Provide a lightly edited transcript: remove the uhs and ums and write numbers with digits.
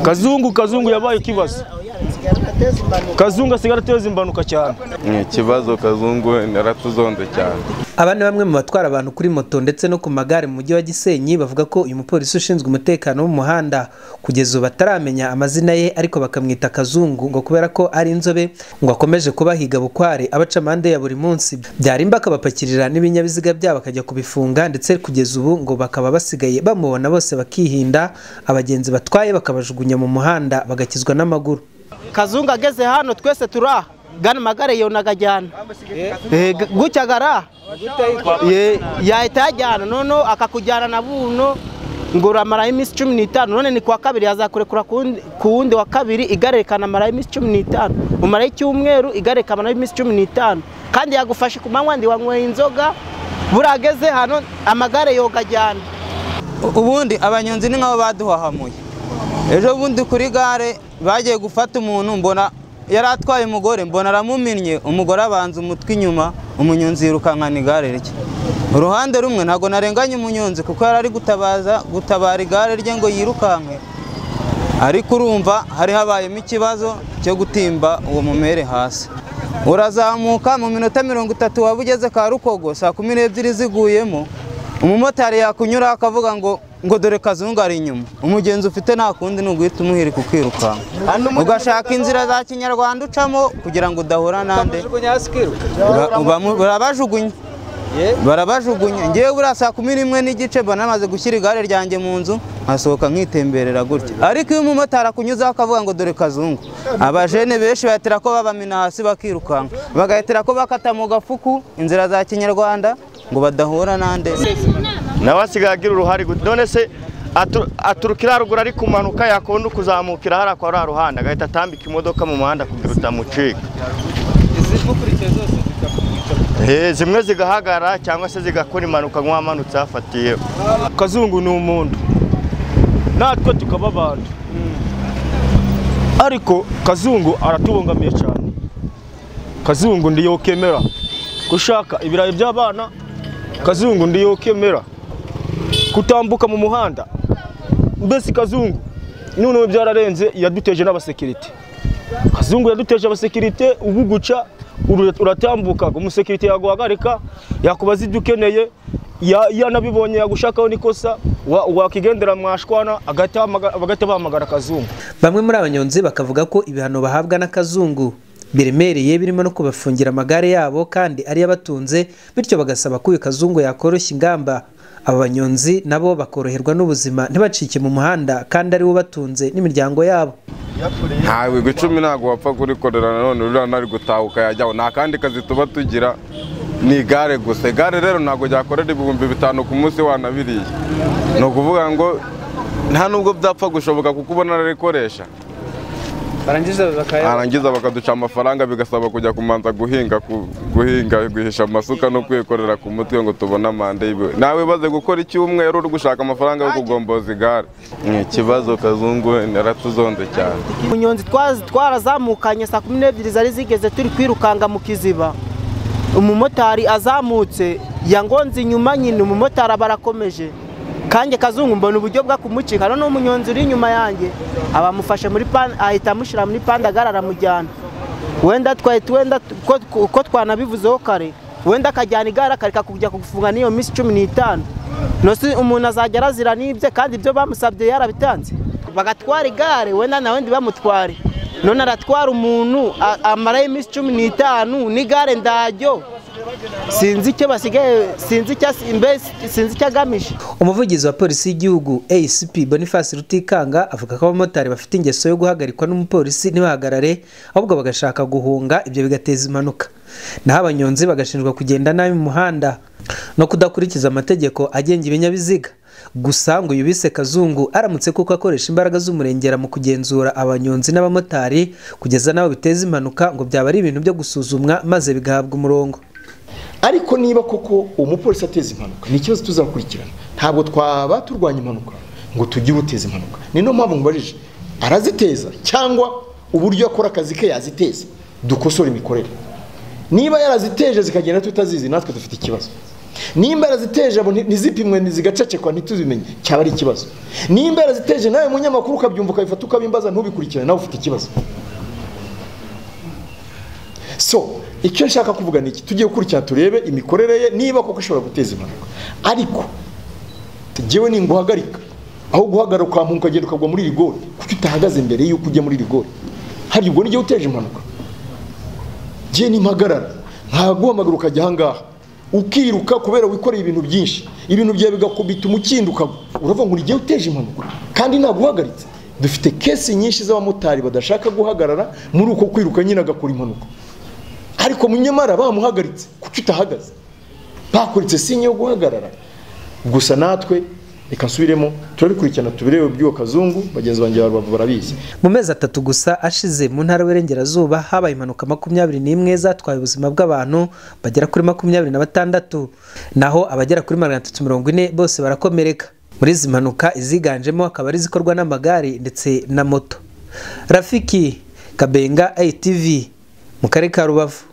Kazungu yabaye ikibazo. Kazungu asigara ateza impanuka cyane. Ni ikibazo, Kazungu yaratuzonze cyane. Aba ni bamwe mu batwara abantu kuri moto ndetse no ku magare mu mujyi wa Gisenyi bavuga ko uyu mupolisi ushinzwe umutekano wo mu muhanda kugeza ubu bataramenya amazina ye, ariko bakamwita Kazungu ngo kubera ko ari inzobe, ngo akomeje kubahiga bukware abaca amande ya buri munsi, byarimba akabapakirira n'ibinyabiziga byabo akajya kubifunga, ndetse kugeza ubu ngo bakaba basigaye bamubona bose bakihinda, abagenzi batwaye bakabajugunya mu muhanda bagakizwa n'amaguru. Kazungu ageze hano twese turaha gana magare yonagajyana gucyagara yahita yajyana, none akakujyana na buno ngo uramaraho iminsi 15, none ni kuwa kabiri azakurekura ku wundi wa kabiri, igare rikanamaraho iminsi 15, umaraho icyumweru igare rikamaraho iminsi 15, kandi yagufashe ku manywa ndi wanyweye inzoga, burageze hano amagare yogajyana. Ubundi abanyonzi ni nk'abo baduhahamuye. Ejo bundi kuri gare bagiye gufata umuntu, mbona yari atwaye umugore, mbona aramuminnye, umugore abanza umutwe inyuma, umunyonzi yirukankana igare rye. Uruhande rumwe ntabwo narenganye umunyonzi kuko yari ari gutabara igare rye ngo yirukanke, ariko urumva hari habayemo ikibazo cyo gutimba uwo mumere hasi. Urazamuka mu minota 30 waba ugeze ka Rukogo saa 12 ziguyemo, umumotari yakunyura akavuga ngo dore Kazungu ari inyuma, umugenzi ufite nta kundi ni uguhita umuhirika ukirukanka, ugashaka inzira za kinyarwanda ucamo kugira ngo udahura nande. Barabajugunya. Ngewe buriya saa 11:15 mbona namaze gushyira igare ryanjye mu nzu, nkasohoka nkitemberera gutya. Ariko iyo umumotari akunyuzaho akavuga ngo dore Kazungu, abajene benshi bahitira ko babamina hasi bakirukanka, bagahitira ko bakata mu gafuku inzira za kinyarwanda ngo badahura nande. Nawe asigaye agira uruhare, none se aturukira ruguru ari kumanuka yakunda kuzamukira hara kwa rwa ruhande agahita atambika imodoka mu muhanda kugira utamucika. Zimwe zigahagara cyangwa se zigakora impanuka nk'uwamanutse hafatiye. Kazungu ni umuntu natwe tukaba abantu, ariko Kazungu aratubangamiye cyane. Kazungu ndiyo kemera gushaka ibirayi by'abana, Kazungu ndiyo kemera kutambuka mu muhanda. Mbese Kazungu none byararenze, yaduteje n'abasekirite. Kazungu yaduteje abasekirite, ubu guca uratambuka umusekirite yaguhagarika yakubaza ibyo ukeneye, yanabibonye yagushakaho nikosa wakigendera mwashwana agahita bahamagara Kazungu. Bamwe muri abanyonzi bakavuga ko ibihano bahabwa na Kazungu biremereye, birimo no kubafungira amagare yabo kandi ari yabatunze, bityo bagasaba ko uyu Kazungu yakoroshya ingamba, aba banyonzi nabo bakoroherwa n'ubuzima ntibacike mu muhanda kandi ari bo batunze n'imiryango yabo. Ntawe 10 ntabwo wapfa kurikorera nanone uriya nari gutahuka yajyaho, nta kandi kazi tuba tugira ni igare gusa. Igare rero ntabwo ryakorera 5000 ku munsi wanabiriye, ni ukuvuga ngo nta nubwo byapfa gushoboka kuko ubona ararikoresha, barangiza bakaduca amafaranga, bigasaba kujya kumanza guhinga guhisha amasuka no kwikorera ku mutwe ngo tubone amande y'ibiwe. Nawe baze gukora icyumweru uri gushaka amafaranga yo kugomboza igare. Ni ikibazo, Kazungu yaratuzonze cyane. Umunyonzi twarazamukanye saa 12 zari zigeze turi kwirukanga mu kiziba, umumotari azamutse yangonze inyuma nyine, umumotari abarakomeje kanjye Kazungu mbona uburyo bwa kumucika, none umunyonzi uri inyuma yanjye abamufashe muri ahita amushyira muri pandagara aramujyana. Wenda twahita wenda ko twanabivuzeho kare, wenda akajyana igare akareka kujya kugufunga n'iyo minsi 15, nose umuntu azajya arazira n'ibye kandi ibyo bamusabye yarabitanze. Bagatwara igare wenda nawe ndi bamutware, none aratwara umuntu amarayo iminsi 15 n'igare ndajyo, sinzi icyo basigaye, sinzi icyo agamije. Umuvugizi wa polisi y'igihugu ACP Boniface Rutikanga avuga ko abamotari bafite ingeso yo guhagarikwa n'umupolisi ntibahagarare, ahubwo bagashaka guhunga, ibyo bigateza impanuka. Naho abanyonzi bagashinjwa kugenda nabi mu muhanda no kudakurikiza amategeko agenga ibinyabiziga. Gusa ngo uyu bise Kazungu aramutse kuko akoresha imbaraga z'umurengera mu kugenzura abanyonzi n'abamotari kugeza nabo biteza impanuka, ngo byaba ari ibintu byo gusuzumwa maze bigahabwa umurongo. Ariko niba koko umupolisi ateza impanuka ni ikibazo tuzakurikirana, ntabwo twaba turwanya impanuka ngo tugire uteza impanuka. Ni no mpamvu ngubajije araziteza cyangwa uburyo akora akazi ke yaziteza, dukosora imikorere. Niba yaraziteje zikagenda tutazizi natwe dufite ikibazo. Nimba yaraziteje abo ntizipimwe zigacecekwa ntituzimenye, cyaba ari ikibazo. Nimba yaraziteje nawe munyamakuru ukabyumva ukabifata ukabimbaza ntubikurikirane, nawe ufite ikibazo. So icyo nshaka kuvuga ni iki: tugiye gukurikirana turebe imikorere ye niba koko ishobora guteza impanuka. Ariko jyewe ninguhagarika, aho guhagarara ukampunga ukagenda ukagwa muri rigori, kuki utahagaze mbere y'uko ujya muri rigori? Hari ubwo n'igihe uteje impanuka. Jyewe nimpagarara nkaguhamagara ukajya aha ngaha ukiruka kubera wikoreye ibintu byinshi, ibintu byawe bigakubita umukindo ukagwa, uravuga ngo igihe uteje impanuka kandi naguhagaritse. Dufite kesi nyinshi z'abamotari badashaka guhagarara muri uko kwiruka nyine agakora impanuka, ariko munyamara bamuhagaritse. Kuki utahagaze? Bakuritse sinye yo guhagarara. Gusa natwe reka nsubiremo, turabikurikirana tubirebe by'uwo Kazungu, bagenzi banjye ba Rubavu barabizi. Mu mezi 3 gusa ashize mu ntara y'Iburengerazuba habaye impanuka 21 zatwaye ubuzima bw'abantu bagera kuri 26, naho abagera kuri 340 bose barakomereka. Muri izi mpanuka iziganjemo akaba ari zikorwa n'amagare ndetse na moto. Rafiki Kabenga, ATV, mu karere ka Rubavu.